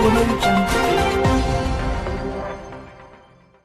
Audio Jungle.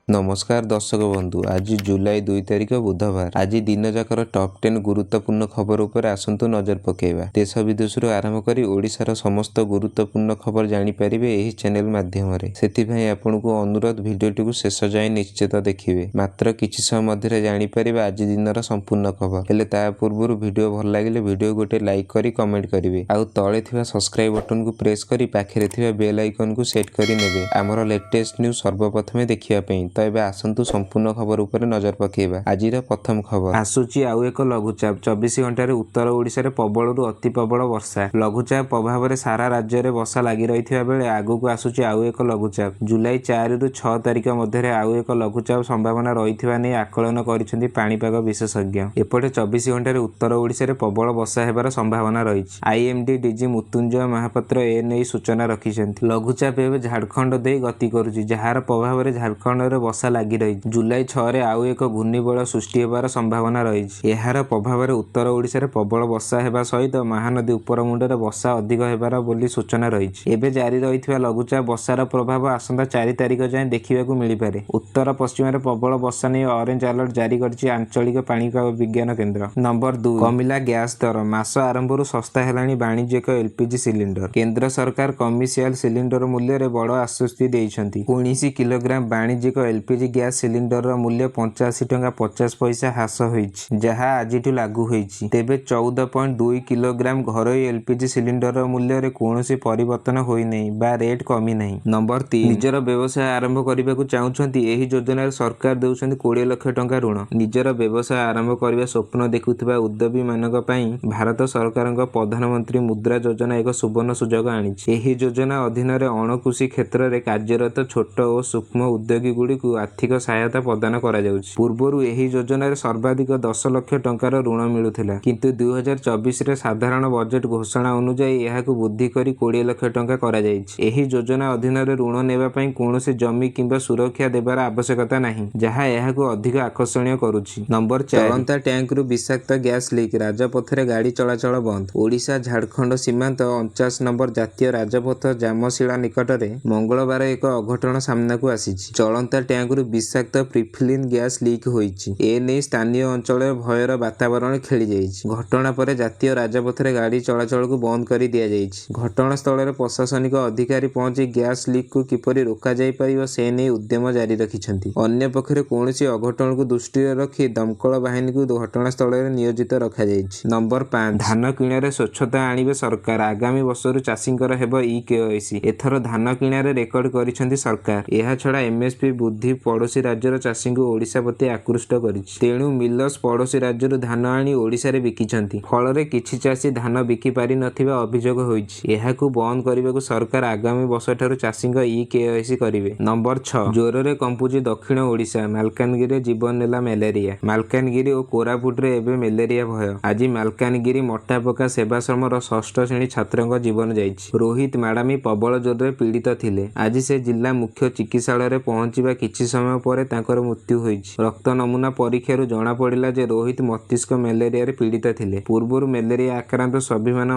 ନମସ୍କାର ଦର୍ଶକ ବନ୍ଧୁ, ଆଜି ଜୁଲାଇ 2 ତାରିଖ ବୁଧବାର। ଆଜି ଦିନଯାକର ଟପ୍ 10 ଗୁରୁତ୍ୱପୂର୍ଣ୍ଣ ଖବର ଉପରେ ଆସନ୍ତୁ ନଜର ପକାଇବା। ଦେଶ ବିଦେଶରୁ ଆରମ୍ଭ କରି ଓଡ଼ିଶାର ସମସ୍ତ ଗୁରୁତ୍ୱପୂର୍ଣ୍ଣ ଖବର ଜାଣିପାରିବେ ଏହି ଚ୍ୟାନେଲ ମାଧ୍ୟମରେ। ସେଥିପାଇଁ ଆପଣଙ୍କୁ ଅନୁରୋଧ, ଭିଡ଼ିଓଟିକୁ ଶେଷ ଯାଏଁ ନିଶ୍ଚିତ ଦେଖିବେ। ମାତ୍ର କିଛି ସମୟ ମଧ୍ୟରେ ଜାଣିପାରିବେ ଆଜି ଦିନର ସମ୍ପୂର୍ଣ୍ଣ ଖବର। ହେଲେ ତା ପୂର୍ବରୁ ଭିଡ଼ିଓ ଭଲ ଲାଗିଲେ ଭିଡ଼ିଓ ଗୋଟେ ଲାଇକ୍ କରି କମେଣ୍ଟ କରିବେ, ଆଉ ତଳେ ଥିବା ସବସ୍କ୍ରାଇବ୍ ବଟନକୁ ପ୍ରେସ୍ କରି ପାଖରେ ଥିବା ବେଲ୍ ଆଇକନକୁ ସେଟ୍ କରି ନେବେ ଆମର ଲେଟେଷ୍ଟ ନ୍ୟୁଜ୍ ସର୍ବପ୍ରଥମେ ଦେଖିବା ପାଇଁ। ତ ଏବେ ଆସନ୍ତୁ ସମ୍ପୂର୍ଣ୍ଣ ଖବର ଉପରେ ନଜର ପକାଇବା। ଆଜିର ପ୍ରଥମ ଖବର ଆସୁଛି ଆଉ ଏକ ଲଘୁଚାପ। 24 ଘଣ୍ଟାରେ ଉତ୍ତର ଓଡ଼ିଶାରେ ପ୍ରବଳରୁ ଅତି ପ୍ରବଳ ବର୍ଷା। ଲଘୁଚାପ ପ୍ରଭାବରେ ସାରା ରାଜ୍ୟରେ ବର୍ଷା ଲାଗି ରହିଥିବା ବେଳେ ଆଗକୁ ଆସୁଛି ଆଉ ଏକ ଲଘୁଚାପ। ଜୁଲାଇ 4ରୁ 6 ତାରିଖ ମଧ୍ୟରେ ଆଉ ଏକ ଲଘୁଚାପ ସମ୍ଭାବନା ରହିଥିବା ନେଇ ଆକଳନ କରିଛନ୍ତି ପାଣିପାଗ ବିଶେଷଜ୍ଞ। ଏପଟେ 24 ଘଣ୍ଟାରେ ଉତ୍ତର ଓଡ଼ିଶାରେ ପ୍ରବଳ ବର୍ଷା ହେବାର ସମ୍ଭାବନା ରହିଛି। ଆଇଏମଡି ଡିଜି ମୃତ୍ୟୁଞ୍ଜୟ ମହାପାତ୍ର ଏ ନେଇ ସୂଚନା ରଖିଛନ୍ତି। ଲଘୁଚାପ ଏବେ ଝାଡ଼ଖଣ୍ଡ ଦେଇ ଗତି କରୁଛି, ଯାହାର ପ୍ରଭାବରେ ଝାଡ଼ଖଣ୍ଡରେ ବର୍ଷା ଲାଗି ରହିଛି। ଜୁଲାଇ 6ରେ ଆଉ ଏକ ଘୂର୍ଣ୍ଣିବଳୟ ସୃଷ୍ଟି ହେବାର ସମ୍ଭାବନା ରହିଛି। ଏହାର ପ୍ରଭାବରେ ଉତ୍ତର ଓଡ଼ିଶାରେ ପ୍ରବଳ ବର୍ଷା ହେବା ସହିତ ମହାନଦୀ ଉପରମୁଣ୍ଡରେ ବର୍ଷା ଅଧିକ ହେବାର ବୋଲି ସୂଚନା ରହିଛି। ଏବେ ଜାରି ରହିଥିବା ଲଘୁଚାପ ବର୍ଷାର ପ୍ରଭାବ ଆସନ୍ତା 4 ତାରିଖ ଯାଏଁ ଦେଖିବାକୁ ମିଳିପାରେ। ଉତ୍ତର ପଶ୍ଚିମରେ ପ୍ରବଳ ବର୍ଷା ନେଇ ଅରେଞ୍ଜ ଆଲର୍ଟ ଜାରି କରିଛି ଆଞ୍ଚଳିକ ପାଣିପାଗ ବିଜ୍ଞାନ କେନ୍ଦ୍ର। ନମ୍ବର 2, କମିଲା ଗ୍ୟାସ ଦର। ମାସ ଆରମ୍ଭରୁ ଶସ୍ତା ହେଲାଣି ବାଣିଜ୍ୟିକ ଏଲପିଜି ସିଲିଣ୍ଡର। କେନ୍ଦ୍ର ସରକାର କମର୍ସିଆଲ ସିଲିଣ୍ଡର ମୂଲ୍ୟରେ ବଡ଼ ଆଶ୍ୱସ୍ତି ଦେଇଛନ୍ତି। 19 କିଲୋଗ୍ରାମ ବାଣିଜ୍ୟିକ ଏଲପିଜି ଗ୍ୟାସ ସିଲିଣ୍ଡରର ମୂଲ୍ୟ 85 ଟଙ୍କା 50 ପଇସା ହ୍ରାସ ହୋଇଛି, ଯାହା ଆଜିଠୁ ଲାଗୁ ହୋଇଛି। ତେବେ 14.2 କିଲୋଗ୍ରାମ ଘରୋଇ ଏଲପିଜି ସିଲିଣ୍ଡରର ମୂଲ୍ୟରେ କୌଣସି ପରିବର୍ତ୍ତନ ହୋଇନାହିଁ ବା ରେଟ୍ କମିନାହିଁ। ନମ୍ବର 3, ନିଜର ବ୍ୟବସାୟ ଆରମ୍ଭ କରିବାକୁ ଚାହୁଁଛନ୍ତି? ଏହି ଯୋଜନାରେ ସରକାର ଦେଉଛନ୍ତି 20 ଲକ୍ଷ ଟଙ୍କା ଋଣ। ନିଜର ବ୍ୟବସାୟ ଆରମ୍ଭ କରିବା ସ୍ୱପ୍ନ ଦେଖୁଥିବା ଉଦ୍ୟୋଗୀମାନଙ୍କ ପାଇଁ ଭାରତ ସରକାରଙ୍କ ପ୍ରଧାନମନ୍ତ୍ରୀ ମୁଦ୍ରା ଯୋଜନା ଏକ ସୁବର୍ଣ୍ଣ ସୁଯୋଗ ଆଣିଛି। ଏହି ଯୋଜନା ଅଧୀନରେ ଅଣକୃଷି କ୍ଷେତ୍ରରେ କାର୍ଯ୍ୟରତ ଛୋଟ ଓ ସୂକ୍ଷ୍ମ ଉଦ୍ୟୋଗୀଗୁଡ଼ିକୁ ଆର୍ଥିକ ସହାୟତା ପ୍ରଦାନ କରାଯାଉଛି। ପୂର୍ବରୁ ଏହି ଯୋଜନାରେ ସର୍ବାଧିକ 10 ଲକ୍ଷ ଟଙ୍କାର ଋଣ ମିଳୁଥିଲା, କିନ୍ତୁ 2024ରେ ସାଧାରଣ ବଜେଟ୍ ଘୋଷଣା ଅନୁଯାୟୀ ଏହାକୁ ବୃଦ୍ଧି କରି 20 ଲକ୍ଷ ଟଙ୍କା କରାଯାଇଛି। ଏହି ଯୋଜନା ଅଧୀନରେ ଋଣ ନେବା ପାଇଁ କୌଣସି ଜମି କିମ୍ବା ସୁରକ୍ଷା ଦେବାର ଆବଶ୍ୟକତା ନାହିଁ, ଯାହା ଏହାକୁ ଅଧିକ ଆକର୍ଷଣୀୟ କରୁଛି। ନମ୍ବର 4, ଚଳନ୍ତା ଟ୍ୟାଙ୍କରୁ ବିଷାକ୍ତ ଗ୍ୟାସ ଲିକ୍, ରାଜପଥରେ ଗାଡ଼ି ଚଳାଚଳ ବନ୍ଦ। ଓଡ଼ିଶା ଝାଡ଼ଖଣ୍ଡ ସୀମାନ୍ତ 49 ନମ୍ବର ଜାତୀୟ ରାଜପଥ ଜାମଶିଳା ନିକଟରେ ମଙ୍ଗଳବାର ଏକ ଅଘଟଣ ସାମ୍ନାକୁ ଆସିଛି। ଚଳନ୍ତା ଟ୍ୟାଙ୍କରୁ ବିଷାକ୍ତ ପ୍ରିଫିଲିନ୍ ଗ୍ୟାସ ଲିକ୍ ହୋଇଛି। ଏ ନେଇ ସ୍ଥାନୀୟ ଅଞ୍ଚଳରେ ଭୟର ବାତାବରଣ ଖେଳିଯାଇଛି। ଘଟଣା ପରେ ଜାତୀୟ ରାଜପଥରେ ଗାଡ଼ି ଚଳାଚଳକୁ ବନ୍ଦ କରି ଦିଆଯାଇଛି। ଘଟଣାସ୍ଥଳରେ ପ୍ରଶାସନିକ ଅଧିକାରୀ ପହଞ୍ଚି ଗ୍ୟାସ ଲିକ୍କୁ କିପରି ରୋକାଯାଇପାରିବ ସେ ନେଇ ଉଦ୍ୟମ ଜାରି ରଖିଛନ୍ତି। ଅନ୍ୟପକ୍ଷରେ କୌଣସି ଅଘଟଣକୁ ଦୃଷ୍ଟିରେ ରଖି ଦମକଳ ବାହିନୀକୁ ଘଟଣାସ୍ଥଳରେ ନିୟୋଜିତ ରଖାଯାଇଛି। ନମ୍ବର 5, ଧାନ କିଣାରେ ସ୍ୱଚ୍ଛତା ଆଣିବେ ସରକାର। ଆଗାମୀ ବର୍ଷରୁ ଚାଷୀଙ୍କର ହେବ ଇ କେୱାଇସି। ଏଥର ଧାନ କିଣାରେ ରେକର୍ଡ କରିଛନ୍ତି ସରକାର। ଏହାଛଡ଼ା ଏମଏସପି ବୃଦ୍ଧି ପଡ଼ୋଶୀ ରାଜ୍ୟର ଚାଷୀଙ୍କୁ ଓଡ଼ିଶା ପ୍ରତି ଆକୃଷ୍ଟ କରିଛି। ତେଣୁ ମିଲର୍ସ ପଡ଼ୋଶୀ ରାଜ୍ୟରୁ ଧାନ ଆଣି ଓଡ଼ିଶାରେ ବିକିଛନ୍ତି। ଫଳରେ କିଛି ଚାଷୀ ଧାନ ବିକି ପାରିନଥିବା ଅଭିଯୋଗ ହୋଇଛି। ଏହାକୁ ବନ୍ଦ କରିବାକୁ ସରକାର ଆଗାମୀ ବର୍ଷଠାରୁ ଚାଷୀଙ୍କ ଇ କେୱାଇସି କରିବେ। ନମ୍ବର 6, ଜୋରରେ କମ୍ପୁଛି ଦକ୍ଷିଣ ଓଡ଼ିଶା। ମାଲକାନଗିରିରେ ଜୀବନ ନେଲା ମ୍ୟାଲେରିଆ। ମାଲକାନଗିରି ଓ କୋରାପୁଟରେ ଏବେ ମ୍ୟାଲେରିଆ ଭୟ। ଆଜି ମାଲକାନଗିରି ମଟାପକା ସେବାଶ୍ରମର ଷଷ୍ଠ ଶ୍ରେଣୀ ଛାତ୍ରଙ୍କ ଜୀବନ ଯାଇଛି। ରୋହିତ ମାଡ଼ାମୀ ପ୍ରବଳ ଜ୍ୱରରେ ପୀଡ଼ିତ ଥିଲେ। ଆଜି ସେ ଜିଲ୍ଲା ମୁଖ୍ୟ ଚିକିତ୍ସାଳୟରେ ପହଞ୍ଚିବା କିଛି ସମୟ ପରେ ତାଙ୍କର ମୃତ୍ୟୁ ହୋଇଛି। ରକ୍ତ ନମୁନା ପରୀକ୍ଷାରୁ ଜଣାପଡ଼ିଲା ଯେ ରୋହିତ ମସ୍ତିଷ୍କ ମ୍ୟାଲେରିଆରେ ପୀଡ଼ିତ ଥିଲେ। ପୂର୍ବରୁ ମ୍ୟାଲେରିଆ ଆକ୍ରାନ୍ତ ସ୍ୱାଭିମାନ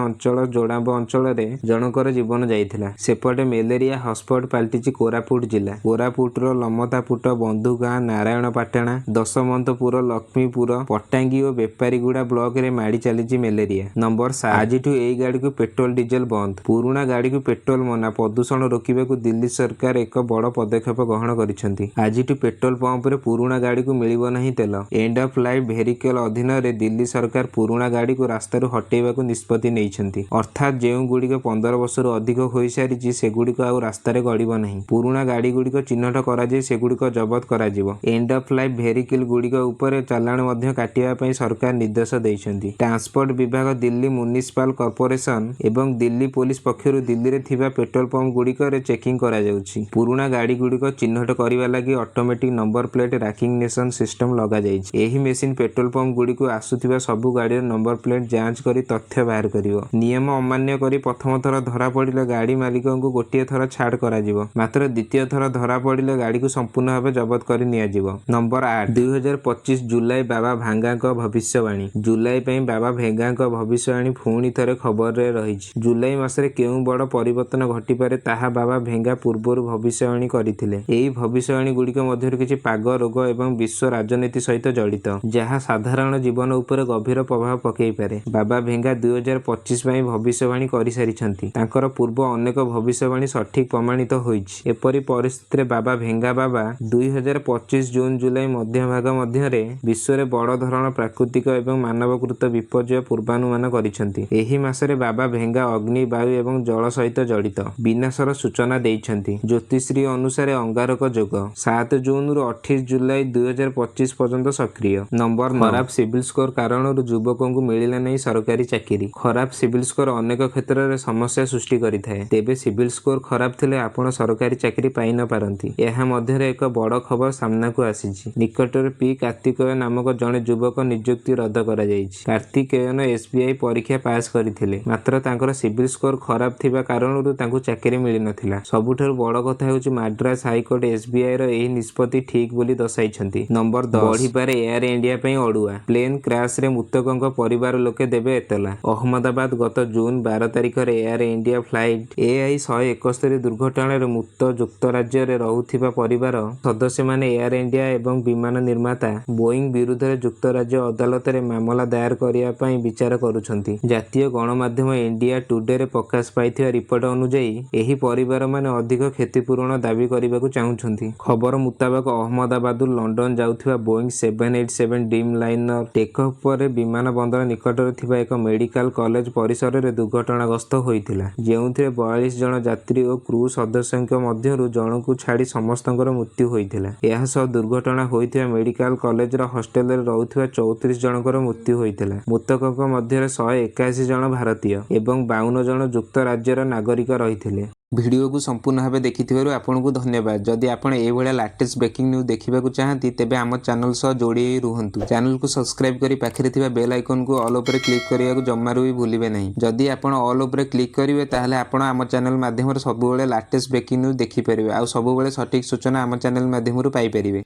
ଅଞ୍ଚଳ ଯୋଡ଼ାମ୍ବ ଅଞ୍ଚଳରେ ଜଣଙ୍କର ଜୀବନ ଯାଇଥିଲା। ସେପଟେ ମ୍ୟାଲେରିଆ ହଟସ୍ପଟ ପାଲଟିଛି କୋରାପୁଟ ଜିଲ୍ଲା। କୋରାପୁଟର ଲମତାପୁଟ, ବନ୍ଧୁଗାଁ, ନାରାୟଣପାଟଣା, ଦଶମନ୍ତପୁର, ଲକ୍ଷ୍ମୀପୁର, ପଟାଙ୍ଗୀ ଓ ବେପାରୀଗୁଡ଼ା ବ୍ଲକରେ ମାଡ଼ି ଚାଲିଛି ମ୍ୟାଲେରିଆ। ନମ୍ବର 7, ଆଜିଠୁ ଏଇ ଗାଡ଼ିକୁ ପେଟ୍ରୋଲ ଡିଜେଲ ବନ୍ଦ। ପୁରୁଣା ଗାଡ଼ିକୁ ପେଟ୍ରୋଲ ମନା। ପ୍ରଦୂଷଣ ରୋକିବାକୁ ଦିଲ୍ଲୀ ସରକାର ଏକ ବଡ଼ ପଦକ୍ଷେପ ଗ୍ରହଣ କରିଛନ୍ତି। ଆଜିଠୁ ପେଟ୍ରୋଲ ପମ୍ପରେ ପୁରୁଣା ଗାଡ଼ିକୁ ମିଳିବ ନାହିଁ ତେଲ। ଏଣ୍ଡ ଅଫ୍ ଲାଇଫ୍ ଭେହିକଲ ଅଧୀନରେ ଦିଲ୍ଲୀ ସରକାର ପୁରୁଣା ଗାଡ଼ିକୁ ରାସ୍ତାରୁ ହଟେଇବାକୁ ନିଷ୍ପତ୍ତି ନେଇଛନ୍ତି। ଅର୍ଥାତ୍ ଯେଉଁଗୁଡ଼ିକ 15 ବର୍ଷରୁ ଅଧିକ ହୋଇସାରିଛି, ସେଗୁଡ଼ିକ ଆଉ ରାସ୍ତାରେ ଗଡ଼ିବ ନାହିଁ। ପୁରୁଣା ଗାଡ଼ିଗୁଡ଼ିକ ଚିହ୍ନଟ କରାଯାଇ ସେଗୁଡ଼ିକ ଜବତ କରାଯିବ। ଏଣ୍ଡ ଅଫ୍ ଲାଇଫ୍ ଭେହିକଲ ଗୁଡ଼ିକ ଉପରେ ଚାଲାଣ ମଧ୍ୟ କାଟିବା ପାଇଁ ସରକାର ନିର୍ଦ୍ଦେଶ ଦେଇଛନ୍ତି। ଟ୍ରାନ୍ସପୋର୍ଟ ବିଭାଗ, ଦିଲ୍ଲୀ ମ୍ୟୁନିସିପାଲ କର୍ପୋରେସନ ଏବଂ ଦିଲ୍ଲୀ ପୋଲିସ ପକ୍ଷରୁ ଦିଲ୍ଲୀରେ ଥିବା ପେଟ୍ରୋଲ ପମ୍ପ ଗୁଡ଼ିକରେ ଚେକିଂ କରାଯାଉଛି। ପୁରୁଣା ଗାଡ଼ିଗୁଡ଼ିକ ଚିହ୍ନଟ କରିବା ଲାଗି automatic number plate recognition system ଲଗାଯାଇଛି। ଏହି ମେସିନ୍ ପେଟ୍ରୋଲ ପମ୍ପ ଗୁଡ଼ିକୁ ଆସୁଥିବା ସବୁ ଗାଡ଼ିର ନମ୍ବର ପ୍ଲେଟ୍ ଯାଞ୍ଚ କରି ତଥ୍ୟ ବାହାର କରିବ। ନିୟମ ଅମାନ୍ୟ କରି ପ୍ରଥମ ଥର ଧରା ପଡ଼ିଲେ ଗାଡ଼ି ମାଲିକଙ୍କୁ ଗୋଟିଏ ଥର ଛାଡ଼ କରାଯିବ, ମାତ୍ର ଦ୍ୱିତୀୟ ଥର ଧରା ପଡ଼ିଲେ ଗାଡ଼ିକୁ ସମ୍ପୂର୍ଣ୍ଣ ଭାବେ ଜବତ କରି ନିଆଯିବ। ନମ୍ବର 8, 2025 ଜୁଲାଇ ବାବା ଭାଙ୍ଗାଙ୍କ ଭବିଷ୍ୟବାଣୀ। ଜୁଲାଇ ପାଇଁ ବାବା ଭେଙ୍ଗାଙ୍କ ଭବିଷ୍ୟବାଣୀ ପୁଣି ଥରେ ଖବରରେ ରହିଛି। ଜୁଲାଇ ମାସରେ କେଉଁ ବଡ଼ ପରିବର୍ତ୍ତନ ଘଟିପାରେ, ତାହା ବାବା ଭେଙ୍ଗା ପୂର୍ବରୁ ଭବିଷ୍ୟବାଣୀ କରିଥିଲେ। ଏହି ଭବିଷ୍ୟବାଣୀ ଗୁଡ଼ିକ ମଧ୍ୟରୁ କିଛି ପାଗ, ରୋଗ ଏବଂ ବିଶ୍ୱ ରାଜନୀତି ସହିତ ଜଡ଼ିତ, ଯାହା ସାଧାରଣ ଜୀବନ ଉପରେ ଗଭୀର ପ୍ରଭାବ ପକାଇପାରେ। ବାବା ଭେଙ୍ଗା 2025 ପାଇଁ ଭବିଷ୍ୟବାଣୀ କରିସାରିଛନ୍ତି। ତାଙ୍କର ପୂର୍ବ ଅନେକ ଭବିଷ୍ୟବାଣୀ ସଠିକ ପ୍ରମାଣିତ ହୋଇଛି। ଏପରି ପରିସ୍ଥିତିରେ ବାବା ଭେଙ୍ଗା ବାବା 2025 ଜୁନ ଜୁଲାଇ ମଧ୍ୟଭାଗ ମଧ୍ୟରେ ବିଶ୍ୱରେ ବଡ଼ ଧରଣ ପ୍ରାକୃତିକ ଏବଂ ମାନବକୃତ ବିପର୍ଯ୍ୟୟ ପୂର୍ବାନୁମାନ କରିଛନ୍ତି। ଏହି ମାସରେ ବାବା ଭେଙ୍ଗା ଅଗ୍ନି, ବାୟୁ ଏବଂ ଜଳ ସହିତ ଜଡ଼ିତ ବିନାଶର ସୂଚନା ଦେଇଛନ୍ତି। ଜ୍ୟୋତିଷୀ ଅନୁସାରେ ଅଙ୍ଗାରକ ଯୋଗ 7 ଜୁନରୁ 28 ଜୁଲାଇ 2025 ପର୍ଯ୍ୟନ୍ତ ସକ୍ରିୟ। ନମ୍ବର, ଖରାପ ସିବିଲ ସ୍କୋର କାରଣରୁ ଯୁବକଙ୍କୁ ମିଳିଲା ନାହିଁ ସରକାରୀ ଚାକିରି। ଖରାପ ସିବିଲ ସ୍କୋର ଅନେକ କ୍ଷେତ୍ରରେ ସମସ୍ୟା ସୃଷ୍ଟି କରିଥାଏ। ତେବେ ସିବିଲ ସ୍କୋର ଖରାପ ଥିଲେ ଆପଣ ସରକାରୀ ଚାକିରି ପାଇ ନ ପାରନ୍ତି। ଏହା ମଧ୍ୟରେ ଏକ ବଡ଼ ଖବର ସାମ୍ନାକୁ ଆସିଛି। ନିକଟରେ ପି କାର୍ତ୍ତିକେୟ ନାମକ ଜଣେ ଯୁବକ ନିଯୁକ୍ତି ରଦ୍ଦ କରାଯାଇଛି। କାର୍ତ୍ତିକେୟନ ଏସବିଆଇ ପରୀକ୍ଷା ପାସ୍ କରିଥିଲେ, ମାତ୍ର ତାଙ୍କର ସିବିଲ ସ୍କୋର ଖରାପ ଥିବା କାରଣରୁ ତାଙ୍କୁ ଚାକିରି ମିଳିନଥିଲା। ସବୁଠାରୁ ବଡ଼ କଥା ହେଉଛି, ମାଡ୍ରାସ ହାଇକୋର୍ଟ ଏସବିଆଇର ଏହି ନିଷ୍ପତ୍ତି ଠିକ୍ ବୋଲି ଦର୍ଶାଇଛନ୍ତି। ନମ୍ବର 10, ବଢ଼ିପାରେ ଏୟାର ଇଣ୍ଡିଆ ପାଇଁ ଅଡୁଆ। ପ୍ଲେନ୍ କ୍ରାଶରେ ମୃତକଙ୍କ ପରିବାର ଲୋକେ ଦେବେ ଏତଲା। ଅହମ୍ମଦାବାଦ, ଗତ ଜୁନ 12 ତାରିଖରେ ଏୟାର ଇଣ୍ଡିଆ ଫ୍ଲାଇଟ୍ ଏଆଇ 171 ଦୁର୍ଘଟଣାରେ ମୃତ ଯୁକ୍ତରାଜ୍ୟରେ ରହୁଥିବା ପରିବାର ସଦସ୍ୟମାନେ ଏୟାର ଇଣ୍ଡିଆ ଏବଂ ବିମାନ ନିର୍ମାତା ବୋଇଂ ବିରୁଦ୍ଧରେ ଯୁକ୍ତରାଜ୍ୟ ଅଦାଲତରେ ମାମଲା ଦାୟର କରିବା ପାଇଁ ବିଚାର କରୁଛନ୍ତି। ଜାତୀୟ ଗଣମାଧ୍ୟମ ଇଣ୍ଡିଆ ଟୁଡେରେ ପ୍ରକାଶ ପାଇଥିବା ରିପୋର୍ଟ ଅନୁଯାୟୀ, ଏହି ପରିବାରମାନେ ଅଧିକ କ୍ଷତିପୂରଣ ଦାବି କରିବାକୁ ଚାହୁଁଛନ୍ତି। ଖବର ମୁତାବକ, ଅହମ୍ମଦାବାଦରୁ ଲଣ୍ଡନ ଯାଉଥିବା ବୋଇଂ 787 ଡ୍ରିମ୍ ଲାଇନର ଟେକଅଫ୍ ପରେ ବିମାନ ବନ୍ଦର ନିକଟରେ ଥିବା ଏକ ମେଡିକାଲ କଲେଜ ପରିସରରେ ଦୁର୍ଘଟଣାଗ୍ରସ୍ତ ହୋଇଥିଲା, ଯେଉଁଥିରେ 42 ଜଣ ଯାତ୍ରୀ ଓ କ୍ରୁ ସଦସ୍ୟଙ୍କ ମଧ୍ୟରୁ ଜଣଙ୍କୁ ଛାଡ଼ି ସମସ୍ତଙ୍କର ମୃତ୍ୟୁ ହୋଇଥିଲା। ଏହା ସହ ଦୁର୍ଘଟଣା ହୋଇଥିବା ମେଡିକାଲ କଲେଜର ହଷ୍ଟେଲରେ ରହୁଥିବା 34 ଜଣଙ୍କର ମୃତ୍ୟୁ ହୋଇଥିଲା। ମୃତକଙ୍କ ମଧ୍ୟରେ 181 ଜଣ ଭାରତୀୟ ଏବଂ 52 ଜଣ ଯୁକ୍ତରାଜ୍ୟର ନାଗରିକ ରହିଥିଲେ। ଭିଡ଼ିଓକୁ ସମ୍ପୂର୍ଣ୍ଣ ଭାବେ ଦେଖିଥିବାରୁ ଆପଣଙ୍କୁ ଧନ୍ୟବାଦ। ଯଦି ଆପଣ ଏଇଭଳିଆ ଲାଟେଷ୍ଟ ବ୍ରେକିଂ ନ୍ୟୁଜ୍ ଦେଖିବାକୁ ଚାହାନ୍ତି, ତେବେ ଆମ ଚ୍ୟାନେଲ ସହ ଯୋଡ଼ି ହୋଇ ରୁହନ୍ତୁ। ଚ୍ୟାନେଲକୁ ସବସ୍କ୍ରାଇବ୍ କରି ପାଖରେ ଥିବା ବେଲ୍ ଆଇକନକୁ ଅଲ୍ ଉପରେ କ୍ଲିକ୍ କରିବାକୁ ଜମାରୁ ବି ଭୁଲିବେ ନାହିଁ। ଯଦି ଆପଣ ଅଲ୍ ଉପରେ କ୍ଲିକ୍ କରିବେ, ତାହେଲେ ଆପଣ ଆମ ଚ୍ୟାନେଲ ମାଧ୍ୟମରେ ସବୁବେଳେ ଲାଟେଷ୍ଟ ବ୍ରେକିଂ ନ୍ୟୁଜ୍ ଦେଖିପାରିବେ ଆଉ ସବୁବେଳେ ସଠିକ୍ ସୂଚନା ଆମ ଚ୍ୟାନେଲ ମାଧ୍ୟମରୁ ପାଇପାରିବେ।